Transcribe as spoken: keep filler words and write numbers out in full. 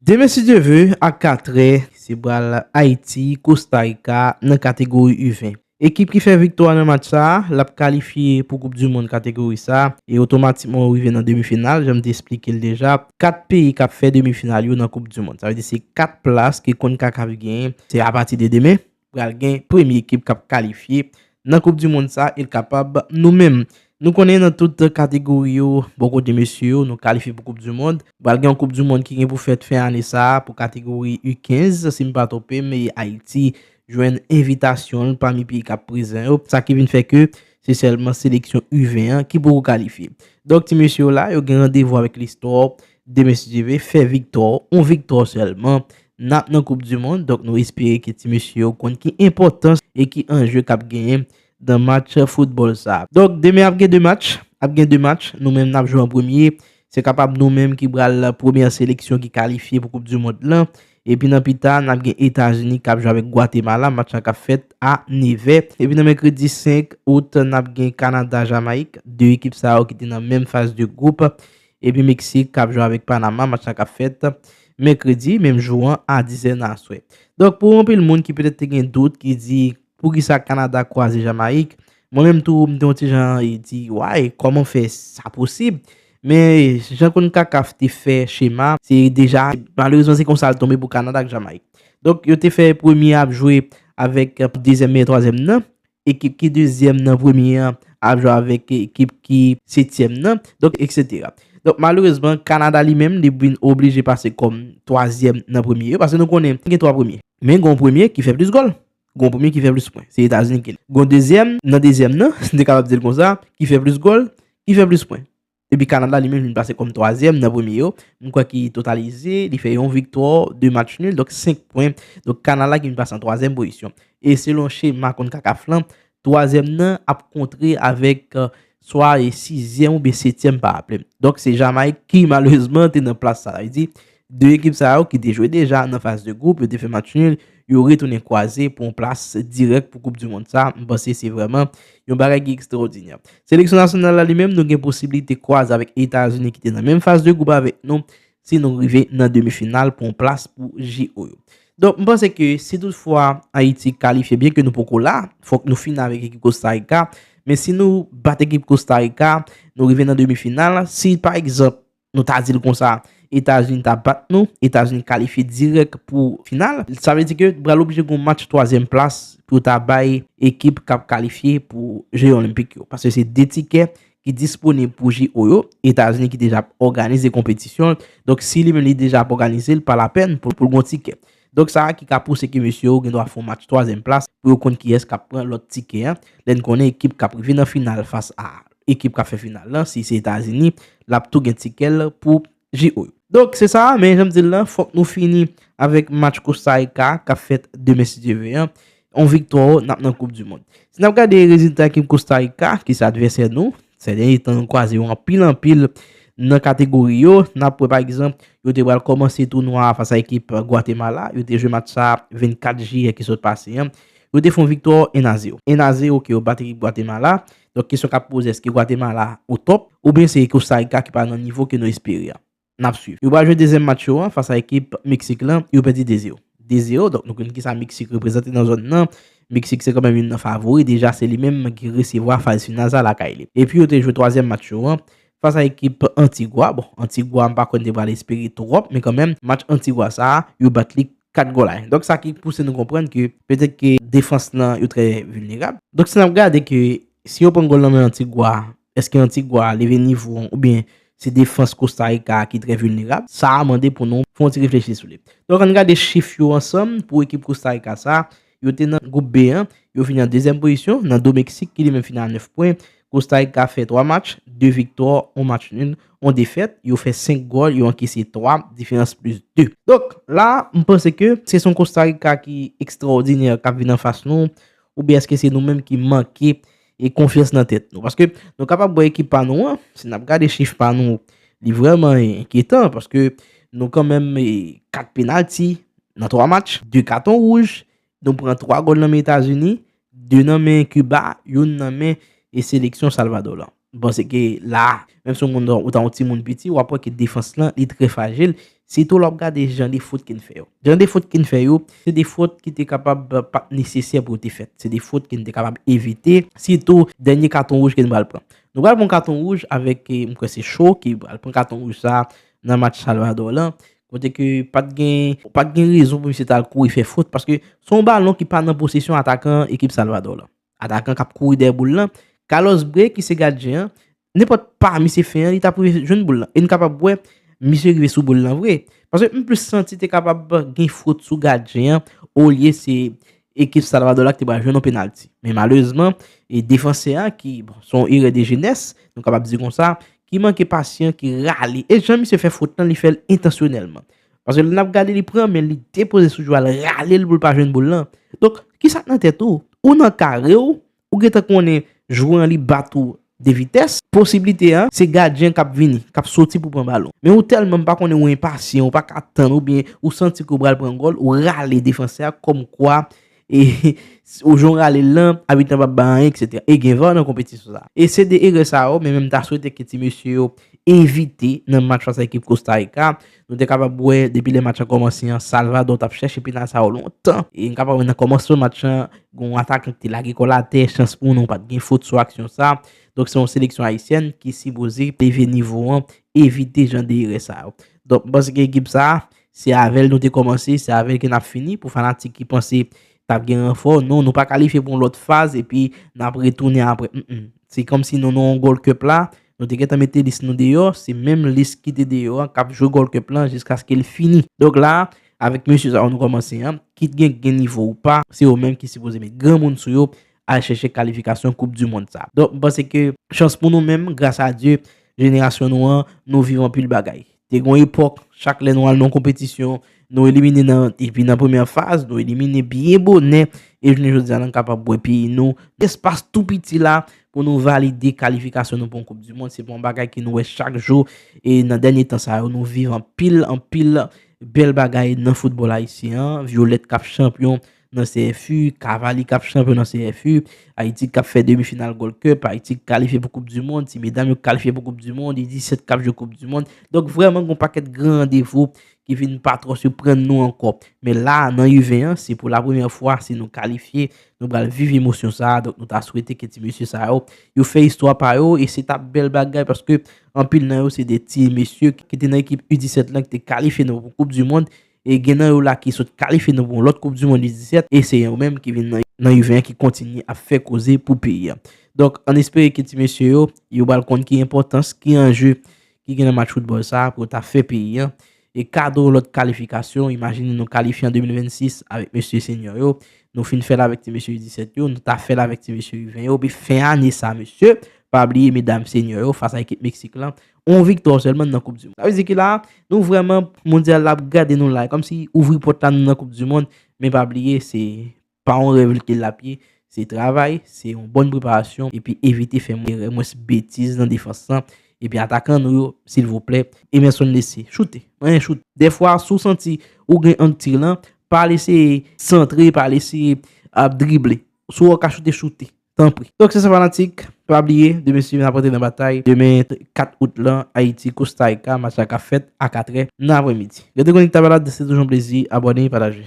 Demen, si Dye ve, a katrè, se pral Ayiti, Kosta Rika nan kategori U ven. Ekip ki fè viktwa nan match sa a, l ap kalifye pou Koup di Mond kategori sa a, e otomatikman ou rive nan demi final, jan m te esplike l deja. Kat peyi k ap fè demi final yo nan Koup di Mond. Sa vle di se kat plas ke CONCACAF genyen. Se apati de demen, pral gen premye ekip k ap kalifye nan Koup di Mond sa, e l kapab nou menm. Nou konnen nan tout kategori yo, bò kote mesye yo, nou kalifye pou Koup di Mond. Pral gen yon Koup di Mond ki gen pou fèt fen ane sa a pou kategori U kenz, si m pa twonpe m, e Ayiti jwenn envitasyon l pami peyi k ap prezan yo. Sa ki vin fè ke se sèlman seleksyon U ven an ki poko kalifye. Donk, ti mesye yo la, yo gen randevou avèk listwa, demen, si Dye ve, fè viktwa, yon viktwa sèlman, n ap nan Koup di Mond. Donk, nou espere ke ti mesye yo konn ki enpòtans e ki anje k ap genyen nan match foutbòl sa a. Donk, demen ap gen de match, ap gen de match, nou menm n ap jwe an premye. Se kapab nou menm ki pral premyè seleksyon ki kalifye pou Koup di Mond lan. Epi nan pita, n ap gen Etazini k ap jwe avèk Gwatemala, match la k ap fèt a nevè. Epi nan mèkredi senk out, n ap gen Kanada, Jamayik, de ekip sa yo ki te nan menm faz de gwoup. Epi Meksik k ap jwe avèk Panama, match la k ap fèt mèkredi, menm jou an, a dizè nan aswè. Donk, pou anpil moun ki petèt te gen dout, ki di, "Poukisa Kanada kwaze Jamayik?" Mwen menm tou, m te yon ti jan, e di, "Why? Kòman fè sa posib?" Men, jan CONCACAF te fè chema, se deja, malerezman, se konsa l tonbe pou Kanada ak Jamayik. Donk, yo te fè premye ap jwe avèk, e, dezyèm e twazyèm nan. Ekip ki dezyèm nan premye an ap jwe avèk ekip ki setyèm nan, donk, etsetera. Donk, malerezman, Kanada li menm, li vin oblije pase kòm twazyèm nan premye yo, paske nou konnen gen twa premye. Men gen yon premye ki fè plis gòl, gen yon premye ki fè plis pwen. Se Etazini ki gen yon dezyèm, nan dezyèm nan, si n te kapab di l konsa, ki fè plis gòl, ki fè plis pwen. Epi Kanada li menm vin pase kòm twazyèm nan premye yo. M kwè ki totalize, li fè yon viktwa, de match nil, donk senk pwen. Donk Kanada ki vin pase an twazyèm pozisyon. E selon chema CONCACAF lan, twazyèm nan ap kontre avèk, e, swa e sizyèm oubyen setyèm pa apèl. Donk se Jamayik ki malerezman te nan plas sa. Sa vle di, de ekip sa yo ki te jwe deja nan faz de gwoup, yo te fè match nil, yo retounen kwaze pou yon plas dirèk pou Koup di Mond sa. M panse se vrèman yon bagay ki ekstraòdinè. Seleksyon nasyonal la li menm, nou gen posiblite kwaze avèk Etazini ki te nan menm faz de gwoup avèk nou, si nou rive nan demi final pou yon plas pou J O yo. Donk, m panse ke si toutfwa Ayiti kalifye, byen ke nou poko la, fòk nou fini avèk ekip Kosta Rika, men si nou bat ekip Kosta Rika, nou rive nan demi final, si pa egzanp, nou ta di l konsa, Etazini ta bat nou, Etazini kalifye dirèk pou final, sa vle di ke pral oblije gen yon match twazyèm plas pou ta bay ekip k ap kalifye pou Je Olenpik yo. Paske se de tikè ki disponib pou J O yo, Etazini ki deja ap òganize konpetisyon l. Donk, si li menm li deja ap òganize l, pa lapèn pou, pou l gen yon tikè. Donk, sa a ki ka pouse ke mesye yo gen dwa fè yon match twazyèm plas pou yo konn kiyès k ap pran lòt tikè an. Lè n konnen ekip k ap rive nan final fas a ekip k ap fè final lan, si se Etazini, l ap tou gen tikè l pou J O yo. Donk, se sa, men jan m di l lan, fòk nou fini avèk match Kosta Rika k ap fèt demen, si Dye ve an. On viktwa, n ap nan Koup di Mond. Si n ap gade rezilta ekip Kosta Rika, ki se advèsè nou, sè dènye tan nou kwaze yo anpil, anpil nan kategori yo, n ap wè, pa egzanp, yo te pral kòmanse tounwa a fas a ekip Gwatemala, yo te jwe match sa vennkat jiyè ki sot pase an. Yo te fè yon viktwa en a zewo. En a zewo ke yo bat ekip Gwatemala. Donk, kesyon k ap poze, èske Gwatemala o top, oubyen se Kosta Rika ki pa nan nivo ke nou espere a? N ap swiv. Yo pral jwe dezyèm match yo an fas a ekip Meksik lan, yo pèdi de zewo. De zewo, donk nou konn kisa Meksik reprezante nan zòn nan. Meksik se kanmenm youn nan favori, deja se li menm ki resevwa faz final sa lakay li. Epi yo te jwe twazyèm match yo an fas a ekip Antigwa. Bon, Antigwa, m pa kwè n te pral espere twòp, men kanmenm, match Antigwa sa a, yo bat li kat gòl a en. Donk, sa ki pouse nou konprann ke petèt ke defans lan, yo trè vilnerab. Donk, si n ap gade ke si yo pran gòl nan men Antigwa, èske Antigwa leve nivo an oubyen se defans Kosta Rika ki trè vilnerab? Sa a mande pou nou fè yon ti reflechi sou li. Donk, ann gade chif yo ansanm pou ekip Kosta Rika sa a. Yo te nan gwoup B an, yo fini an dezyèm pozisyon, nan do Meksik ki li menm fini a nèf pwen. Kosta Rika fè twa match, de viktwa, yon match nil, yon defèt. Yo fè senk gòl, yo ankese twa, diferans plis de. Donk, la, m panse ke se yon Kosta Rika ki ekstraòdinè k ap vin anfas nou, oubyen èske se nou menm ki manke e konfyans nan tèt nou? Paske nou kapab wè ekip pa nou an, si n ap gade chif pa nou, li vrèman enkyetan, paske nou kanmenm, e, kat penalti nan twa match, de katon wouj, nou pran twa gòl nan men Etazini, de nan men Kiba, youn nan men e seleksyon Salvadò lan. M panse ke la, menm si yon moun, ou ta yon timoun piti, w ap wè ke defans lan, li trè frajil, Sitou lè w ap gade jan de fot ke n fè yo. Jan de fot ke n fè yo, se de fot ki te kapab pa t nesesè pou yo te fèt. Se de fot ke n te kapab evite, sitou dènye katon wouj ke n pral pran. Nou pral pran katon wouj avèk, eh, m kwè se Cho ki pral pran katon wouj sa nan match Salvador lan. Kote ke pa t gen, pa t gen rezon pou misye t al kouri fè fot, paske se yon balon ki pa nan posesyon atakan ekip Salvador lan. Atakan k ap kouri dèyè boul lan. Carlos Bré, ki se gadyen an, nenpòt pa misye fè an, li t ap rive jwenn boul lan. E n kapab wè, misye rive sou boul lan vre. Paske m plis santi te kapab gen fot sou gadyen an, olye se ekip Salvador la ki te pral jwenn yon penalti. Men malerezman, e defansè a ki, bon, se yon erè de jenès, nou kapab di konsa, ki manke pasyan, ki rale. E jan misye fè fot lan, li fè l entansyonèlman. Paske lè n ap gade, li pran men l, li depoze sou jou a, l rale l pou l pa jwenn boul lan. Donk, ki sa k nan tèt ou? Ou nan kare w, ou gentan konnen jwè an li bat ou de vitès, posiblite a, se gadyen k ap vini, k ap soti pou pran balon. Men ou tèlman, m pa konnen, ou enpasyan, ou pa ka tann, oubyen ou santi ke w pral pran gòl, ou rale defansè a kòmkwa, e, ou jan w rale l lan, abit lan p ap bay anyen, etsetera. E gen var nan konpetisyon sa a. E se de erè sa yo, men menm ta swete ke ti mesye yo evite nan match fas a ekip Costa Rica. Nou te kapab wè, depi lè match lan kòmanse an, Salvador t ap chèche penal sa yo lontan. E n kapab wè nan kòmansman match lan, gen yon atakan ki te lage kò l atè, chans pou nou, pa t gen fot sou aksyon sa. Donk, se yon seleksyon ayisyèn ki sipoze leve nivo an, evite jan de erè sa yo. Donk, m panse ke ekip sa, se avè l nou te kòmanse, se avè l ke n ap fini. Pou fanatik ki panse t ap gen ranfò, non, nou pa kalifye pou yon lòt faz, epi n ap retounen apre. Mm, mm. Se kòmsi nou, nou yon Gold Cup la, nou te gentan mete lis nou deyò, se menm lis ki te deyò an k ap jwe Gold Cup lan jiskaske l fini. Donk la, avèk mesye sa yo nou kòmanse an, kit gen, gen nivo ou pa, se yo menm ki sipoze met granmoun sou yo, al chèche kalifikasyon Koup di Mond sa. Donk, m panse ke chans pou nou menm, gras a Dye, jenerasyon nou an, nou viv anpil bagay. Te gen yon epòk, chak lè nou al nan yon konpetisyon, nou elimine nan, epi nan premyè faz, nou elimine byen bonè, e jounen jodi a, nou kapab wè peyi nou, espas tou piti la, pou nou valide kalifikasyon nou pou yon Koup di Mond. Se pa yon bagay ke nou wè chak jou, e nan dènye tan sa yo, nou viv anpil, anpil bèl bagay nan foutbòl ayisyen an, Vyolèt k ap chanpyon nan C F U, Kavali k ap chanpyon nan C F U, Ayiti k ap fè demi final Gold Cup, Ayiti k kalifye pou Koup di Mond, ti medam yo k kalifye pou Koup di Mond, U disèt k ap jwe Koup di Mond. Donk, vrèman, gen yon pakèt gran randevou ki vin pa twò siprann nou ankò. Men la, nan U ven an, se pou la premyè fwa, si nou kalifye, nou pral viv emosyon sa a. Donk, nou ta swete ke ti mesye sa yo, yo fè istwa pa yo, e se t ap bèl bagay, paske anpil nan yo, se de ti mesye ki te nan ekip U disèt lan, ki te kalifye nou pou Koup di Mond, e gen nan yo la ki sot kalifye nou pou yon lòt Koup di Mond U disèt, e se yo menm ki vin nan, nan U ven an ki kontinye ap fè koze pou peyi a. Donk, ann espere ke ti mesye yo, yo pral konn ki enpòtans, ki anje ki gen nan match foutbòl sa a pou yo ta fè peyi a. E kado lòt kalifikasyon, imajine nou kalifye an de mil vennsis avèk mesye senior yo, nou fin fè l avèk ti mesye U disèt yo, nou ta fè l avèk ti mesye U ven yo, epi fen ane sa, mesye, pa bliye medam senior yo fas a ekip Meksik lan, yon viktwa sèlman nan Koup di Mond. Sa vle di ke la, nou vrèman, mondyal la ap gade nou la, kòmsi ouvri pòt la nou nan Koup di Mond, men pa bliye, se pa yon rèv ke l ap ye, se travay, se yon bòn preparasyon, epi evite fè erè, mwens betiz nan defans lan, epi atakan nou yo, silvouplè, Emerson Lessé, choute, mwen choute. Dèfwa, si w santi ou gen ang tir lan, pa lese santre, pa lese ap drible. Si w wè w ka choute, choute. Tanpri. Donk, se sa fanatik. Pa bliye, demen si n ap rantre nan batay. Demen kat out lan, Ayiti, Costa Rica, match la ka fèt a katrè nan aprèmidi. Rete konekte a Balad, se toujou yon plezi. Abòne, pataje.